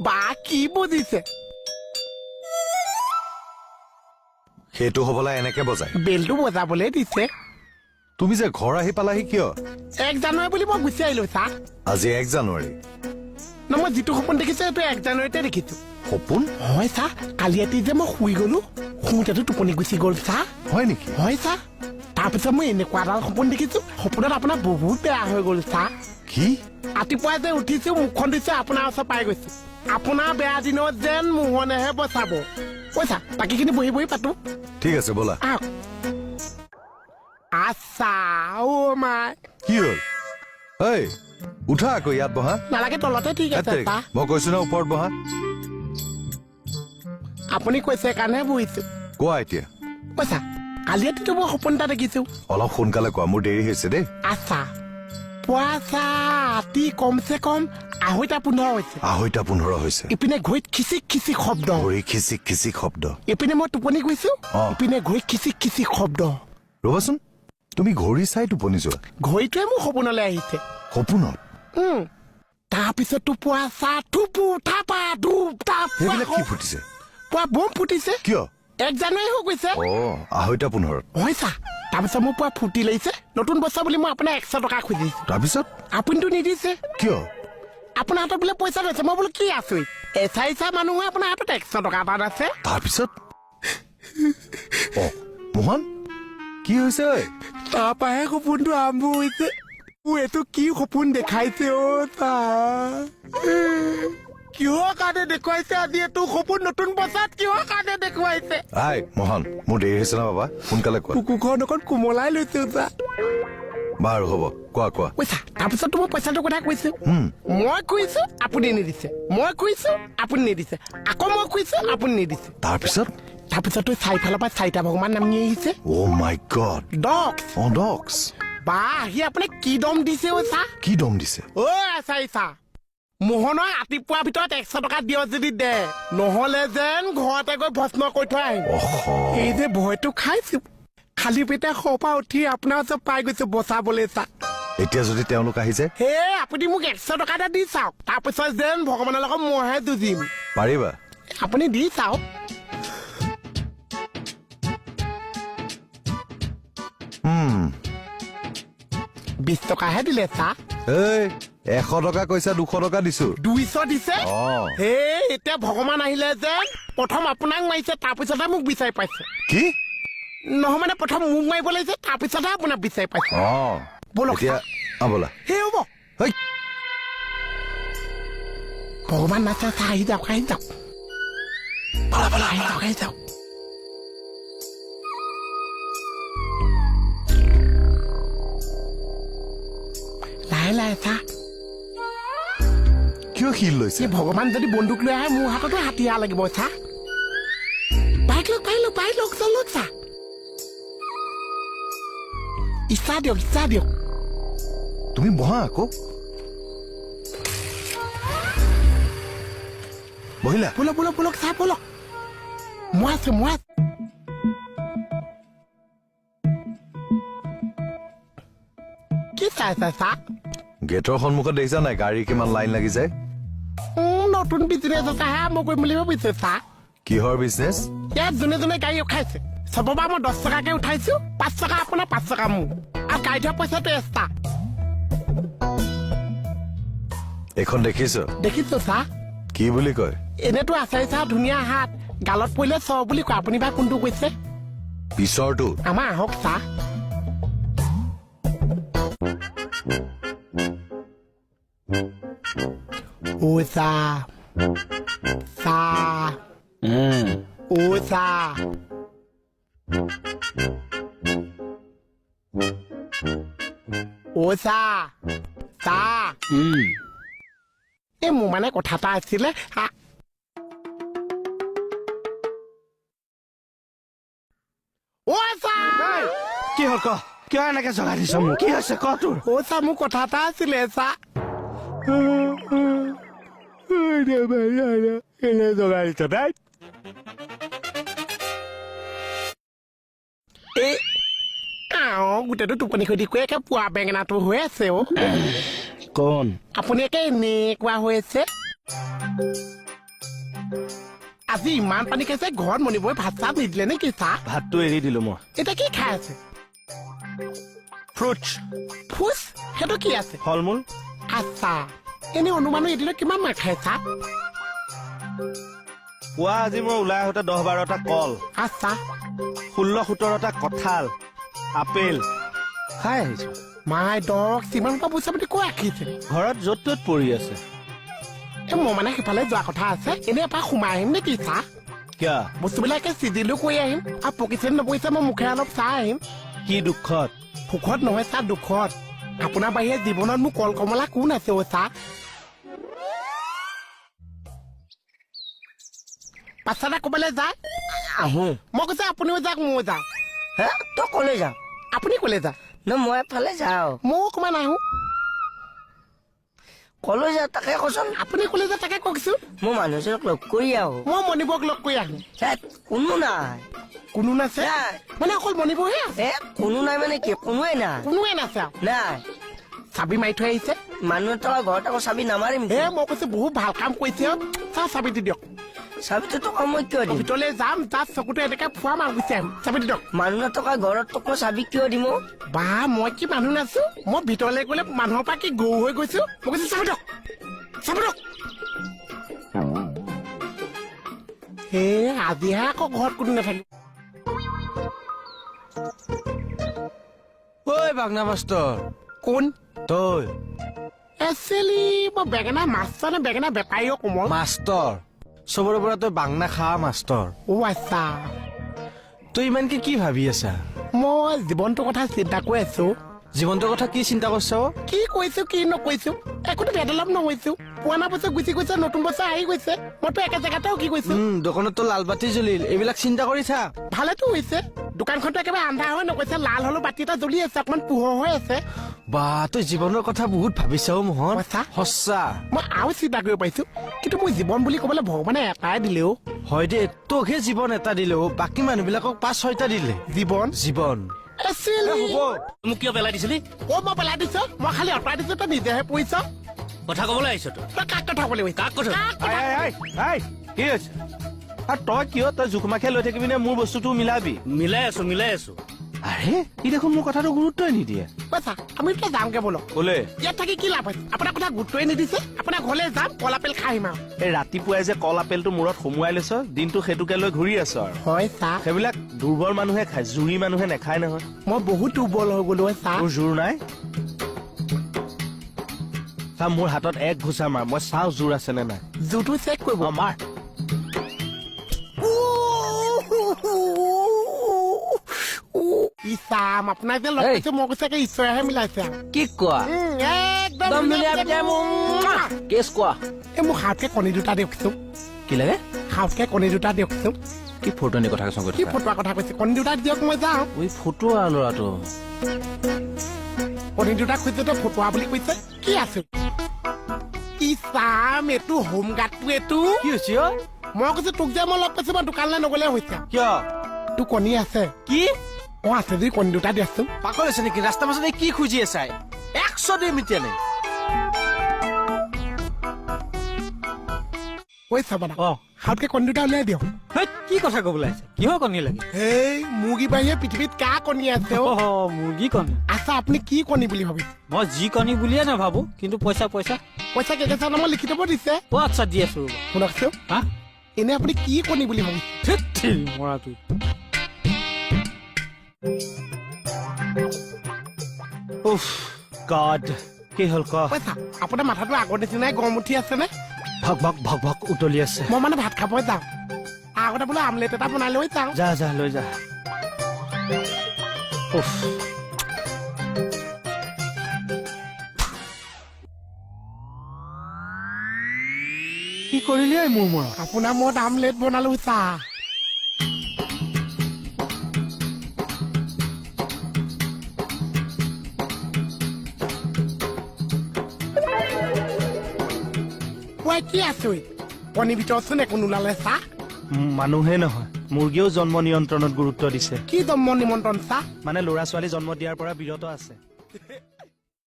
বা কি বুজিছে? সেইটো হবলা এনেকে বজায়। বেলটো বজাবলৈ দিছে। তুমি যে ঘৰ আহি পালাহি কিয়? 1 জানুৱাৰী বুলি মই গুচি আহিলো চা। আজি 1 জানুৱাৰী? ন, মই যিটো সপোন দেখিছো সেইটো 1 জানুৱাৰীতে দেখিছো। সপোন? হয় চা, কালি ৰাতি যে মই শুই গলো, শুওঁতেতো টোপনি গুচি গ'ল চা। হয় নেকি? হয় চা, তাৰপিছত মই এনেকুৱা এডাল সপোন দেখিছো, সপোনত আপোনাৰ বহুত বেয়া হৈ গ'ল চা। কি? ৰাতিপুৱা যে উঠিছো, মুখখন দিছে, আপোনাৰ ওচৰত পাই গৈছো। আপোনাৰ বেয়া দিনত যেন মোহনেহে বচাব। কৈছা, বাকীখিনি বহি বহি পাতো। ঠিক আছে, ব'লা। আহক। আচ্ছা, অ' মাই। কি হ'ল? ঐ, উঠা আকৌ, ইয়াত বহা। নালাগে, তলতে ঠিক হেত আছে। তেৰিকা, চা। মই কৈছো ন, ওপৰত বহা। আপুনি কৈছে কাৰণেহে বহিছো। কোৱা এতিয়া। কৈছা, কালি ৰাতিটো মই সপোন এটা দেখিছো। অলপ সোনকালে কোৱা, মোৰ দেৰি হৈছে দেই। আচ্ছা, পুৱা চা ৰাতি কমচে কম 2:30 হৈছে। 2:30 হৈছে। ইপিনে ঘড়ীত খিচিক খিচিক শব্দ। ঘড়ী খিচিক খিচিক শব্দ। ইপিনে মই টোপনি গৈছো। ইপিনে ঘড়ীত খিচিক খিচিক শব্দ। ৰ'বাচোন, তুমি ঘড়ী চাই টোপনি যোৱা? ঘড়ীটোৱে মোৰ সপোনলৈ আহিছে। সপোনত? তাৰপিছততো পুৱা চা থুপু থাপা ধূপ থাপ। সেইবিলাক কি ফুটিছে? পুৱা বোম ফুটিছে। কিয়? 1 জানুৱাৰী হৈ গৈছে। অ, 2:30ত। হয় চা, তাৰপিছত মোৰ পুৱা ফূৰ্তি লাগিছে, নতুন বছৰ বুলি মই আপোনাক 100 টকা খুজিছো। তাৰপিছত? আপুনিতো নিদিছে। কিয়? আপোনাৰ হাতত বোলে পইচা লৈছে। মই বোলো কি আছো, এচাইচা মানুহে আপোনাৰ হাতত 100 টকা এটা আছে। তাৰপিছত? অ মোহন, কি হৈছে ঐ? তাৰপৰাহে সপোনটো আৰম্ভ হৈছে। এইটো কি সপোন দেখাইছে অ' চা? কিহৰ কাৰণে দেখুৱাইছে আজি এইটো সপোন? নতুন বছৰত কিহৰ কাৰণে দেখুৱাইছে? আই মোহন, মোৰ দেৰি হৈছে না বাবা, সোনকালে কোৱা। কুকুৰখন অকণ কোমলাই লৈছো চা। বাৰু হ'ব, কোৱা কোৱা। কৈছা, তাৰপিছততো মই পইচাটোৰ কথা কৈছো। মই খুজিছো, আপুনি নিদিছে। মই খুজিছো, আপুনি নিদিছে। আকৌ মই খুজিছো, আপুনি নিদিছে। তাৰপিছত? তাৰপিছতো চাৰিফালৰ পৰা চাৰিটা ভগৱান নামি আহিছে। অ' মাই গড! ডগছ। অ, ডগছ। বা, আহি আপোনাক কি দম দিছে অ' চা। কি দম দিছে? অ আচাৰিছা, মোহনৰ ৰাতিপুৱাৰ ভিতৰত 100 টকা দিয় যদি দে, নহলে যেন ঘৰতে গৈ ভস্ম কৰি থৈ আহিম। অহ। এই যে ভয়টো খাইছো, খালী পেটে শৰ উঠি আপোনাৰ ওচৰত পাই গৈছো বচাবলৈ চা। এতিয়া যদি তেওঁলোক আহি যায়? হে, আপুনি মোক 100 টকা এটা দি চাওক, তাৰপিছত যেন ভগৱানৰ লগত মইহে যুঁজিম। পাৰিবা? আপুনি দি চাওক। 20 টকাহে দিলে চা। এই, 100 টকা কৈছা, 200 টকা দিছো। 200 দিছে? অ। হে, এতিয়া ভগৱান আহিলে যেন প্ৰথম আপোনাক মাৰিছে, তাৰপিছতহে মোক বিচাৰি পাইছে। কি? নহয়, মানে প্ৰথম মোক মাৰিব লাগিছে, তাৰপিছতহে আপোনাক বিচাৰি পাইছে। ব'লক। এতিয়া ব'লা। সেই হ'ব। হেই। ভগৱান নাচে চা, আহি যাওক, আহি যাওক। পালা পালা। আহি যাওক, আহি যাওক। লাহে লাহে চা। কিয় শিল লৈছে? এই ভগৱান যদি বন্দুক লৈ আহে, মোৰ হাততো হাতিয়াৰ লাগিব চা। বাইক লওক, বাইক লওক, বাইক লওক, চলক চা। ইচ্ছা দিয়ক, ইচ্ছা দিয়ক। তুমি বহা আকৌ, বহিলা? ব'লক, ব'লক, ব'লক চা, ব'লক। মই আছো, মই আছো। কি চাই চাই চা? গেটৰ সন্মুখত দেখিছা নাই গাড়ী কিমান লাইন লাগি যায়? নতুন বিজনেছ এটাহে আৰম্ভ কৰিম বুলি ভাবিছো চা। কিহৰ বিজনেছ? ইয়াত যোনে যোনে গাড়ী উঠাইছে, চবৰ পৰা মই 10 টকাকে উঠাইছো। 5 টকা আপোনাৰ, 5 টকা মোৰ, আৰু গাড়ী ধোৱা পইচাটো এক্সট্ৰা। এইখন দেখিছ? দেখিছো চা। কি বুলি কয়? এনেতো আছে চা, ধুনীয়া হাত, গালত পৰিলে চ বুলি কয়। আপুনি বা কোনটো কৈছে? পিছৰটো। আমাৰ আহক চা। ও চা, চা। ও চা, ও চা, চা। এই মোৰ মানে কথা এটা আছিলে। ও চা। কি হ'ল ক? কিয় এনেকে জগাই দিছ মোক? কি হৈছে ক তোৰ? ও চা, মোৰ কথা এটা আছিলে চা। এনে জগাই দিছ তাই। এই আও, গোটেইটো টোপনি খতি কৰি একে পোৱা বেঙেনাটো হৈ আছে অ'। কোন? আপুনি একে এনেকুৱা হৈ আছে। আজি ইমান পানী খাইছে, ঘৰত মণিবই ভাত চাত নিদিলে নে কি চাহ? ভাতটো এৰি দিলো মই। এতিয়া কি খাই আছে? ফ্ৰুটছ। ফুচ, সেইটো কি আছে? ফল মূল। আচ্ছা, এনেই অনুমানো এদিনত কিমান মান খাই চাহ? পুৱা আজি মই ওলাই আহোঁতে 10-12টা কল। আচ্ছা। 16-17টা কঁঠাল, আপেল খাই আহিছো। মাই দক, সিমান সোপা পইচা পাতি কৈ ৰাখিছে? ঘৰত য'ত ত'ত পৰি আছে। মই মানে সিফালে যোৱা কথা আছে, এনেই এপাক সোমাই আহিম নে কি চাহ? কিয়? বস্তুবিলাক চিজিলো কৰি আহিম, আৰু পকিছে নপকিছে মই মুখেৰে অলপ চাহ আহিম। কি দুখত? সুখত নহয় চাহ, দুখত। আপোনাৰ বাহিৰে জীৱনত মোৰ কল কমলা কোন আছে অ' চাহ? পাছাটা ক'বালৈ যায়? আহো। মই কৈছো আপুনিও যাওক, ময়ো যাওঁ। হে, তই ক'লৈ যাওঁ? আপুনি ক'লে যা? ন, মই এফালে যাওঁ। ময়ো অকণমান আহো। ক'লৈ যাওঁ তাকে কচোন। আপুনি ক'লে যা তাকে কওকচোন। মই মানুহজনক লগ কৰি আহো। মই মণিবক লগ কৰি আহো। কোনো নাই। কোনো নাছে? মানে অকল মণিবহে আছে? এ কোনো নাই মানে কি, কোনোৱে নাই। কোনোৱে নাছে আৰু? নাই। চাবি মাৰি থৈ আহিছে? মানুহ থকা ঘৰত আকৌ চাবি নামাৰিম। এ মই কৈছো বহুত ভাল কাম কৰিছে। চাহ, চাবিটো দিয়ক। চাবিটো তোক মই কিয় দিম? ভিতৰলৈ যাম, তাত চকুটো এনেকে ফুৱাম আৰু গুচি আহিম। চাবিটো দিয়ক। মানুহ নথকা ঘৰত তোক মই চাবি কিয় দিম? বা, মই কি মানুহ নাছো? মই ভিতৰলৈ গ'লে মানুহৰ পৰা কি গৰু হৈ গৈছো? মই কৈছো চাবি দিয়ক, চাবি দিয়ক। হে, আজিহে আকৌ ঘৰত কোনো নাথাকিব। ঐ বাগনা মাষ্টৰ। কোন? তই। একচুৱেলি মই বেঙেনা মাষ্টৰ নে বেঙেনা বেপাৰীও কোমল? মাষ্টৰ, চবৰে পৰা তই বাংনা খা মাষ্টৰ। অ আচ্ছা। তই ইমানকে কি ভাবি আছা? মই জীৱনটোৰ কথা চিন্তা কৰি আছো। জীৱনটোৰ কথা কি চিন্তা কৰছ? কি কৈছো কি নকৈছো একোতো ডেভেলপ নহৈছো। পুৰণা বছৰ গুচি গৈছে, নতুন বছৰ আহি গৈছে, মইতো একে জেগাতে কি গৈছো। দোকানততো লাল বাতি জ্বলিল, এইবিলাক চিন্তা কৰি থাক। ভালেতো হৈছে, দোকানখনতো একেবাৰে আন্ধাৰ হৈ নগৈছে, লাল হলেও বাতি এটা জ্বলি আছে, অকমান পোহৰ হৈ আছে। বা, তই জীৱনৰ কথা বহুত ভাবিছ মোহন। সঁচা। মই আৰু চিন্তা কৰিব পাৰিছো, কিন্তু মোৰ জীৱন বুলি ক'বলৈ ভগৱানে এটাই দিলেও। হয় দে, তোকহে জীৱন এটা দিলেও, বাকী মানুহবিলাকক 5-6টা দিলে। জীৱন? জীৱন। মোক কিয় পেলাই দিছিলি? অ, মই পেলাই দিছো? মই খালি আঁতৰাই দিছো, তই নিজেহে পৰিছ। কথা ক'বলৈ আহিছ তই? তই কাক কথা ক'বলৈ? কাক কথা? কি হৈছে? আৰু তই কিয়, তই জোকমাখে লৈ থাকিবি নে মোৰ বস্তুটো মিলাবি? মিলাই আছো, মিলাই আছো। আৰে ই দেখোন মোৰ কথাটো গুৰুত্বই নিদিয়ে। কৈছা আমি দুটা যামগে বলক। ক'লে? ইয়াত থাকি কি লাভ হৈছে? আপোনাৰ কথা গুৰুত্বই নিদিছে। আপোনাৰ ঘৰলৈ যাম, কল আপেল খাই আহিম আৰু। এই ৰাতিপুৱাই যে কল আপেলটো মূৰত সুমুৱাই লৈছ, দিনটো সেইটোকে লৈ ঘূৰি আছ আৰু। হয় চা। সেইবিলাক দুৰ্বল মানুহে খায়, জুৰি মানুহে নাখায় নহয়। মই বহুত দুৰ্বল হৈ গলো চা। তোৰ জোৰ নাই? চা, মোৰ হাতত এক ঘোচা মাৰ, মই চাওঁ জোৰ আছে নে নাই। জোৰটো চেক কৰিব। মাৰ। ইছাম, আপোনাক যে লগ পাইছো, মই কৈছে ঈশ্বৰেহে মিলাইছে। কি কোৱা? একদম ধুনীয়া। কেছ কোৱা। এই মোক সাউতকে কণী দুটা দিয়কচোন। কি লাগে? সাউতকে কণী দুটা দিয়কচোন। কি ফটোনি কথা কৈছ? কি ফটোৱা কথা কৈছে? কণী দুটা দিয়ক, মই যাওঁ। ঐ ফটোৱা ল'ৰাটো। কণী দুটা খুজিছে, ফটোৱা বুলি কৈছে। কি আছে? ইছাম, এইটো হোমগাৰ্ডটো এইটো। কি হৈছে? মই কৈছো তোক যে মই লগ পাইছো, মই দোকানলৈ নগ'লে হৈছে। কিয়? তোৰ কণী আছে? কি? অ আছে যদি কণী দুটা দিয়াচোন। পাগল হৈছে নেকি? ৰাস্তাৰ মাজত কি খুজি আছা? 100 দিম এতিয়া নে? ঐ চাবানা, সাউতকে কণী দুটা উলিয়াই দিয়ক। কি কথা ক'বলৈ আহিছে? কিহৰ কণী লাগে? এই মুৰ্গী বাহিৰে পৃথিৱীত কা কণী আছে? অ, মুৰ্গী কণী। আচ্ছা, আপুনি কি কণী বুলি ভাবিছে? মই যি কণী বুলিয়ে নাভাবো, কিন্তু পইচা পইচা পইচা কেইটা নামত লিখি থব দিছে। অ আচ্ছা, দি আছো ৰ'বা। শুনকচোন। হা? এনে আপুনি কি কণী বুলি ভাবিছে? মৰাটো। উফ গড, কি হ'ল ক? পইচা, আপোনাৰ মাথাটো আগৰ নিচিনাই গৰম উঠি আছে নে? ভক ভক ভক ভক উতলি আছে। মই মানে ভাত খাব যাওঁ, আগতে বোলো আমলেট এটা বনাই লৈ যাওঁ। যা যা, লৈ যা। উফ, কি কৰিলি ঐ মোৰ মূৰত? আপোনাৰ মূৰত আমলেট বনালো চাহ। কি আছো? কণীৰ ভিতৰতচোন একো নোলালে চাহ। মানুহে নহয়, মুৰ্গীয়েও জন্ম নিয়ন্ত্ৰণত গুৰুত্ব দিছে। কি জন্ম নিমন্ত্ৰণ চাহ? মানে ল'ৰা ছোৱালী জন্ম দিয়াৰ পৰা বিৰত আছে।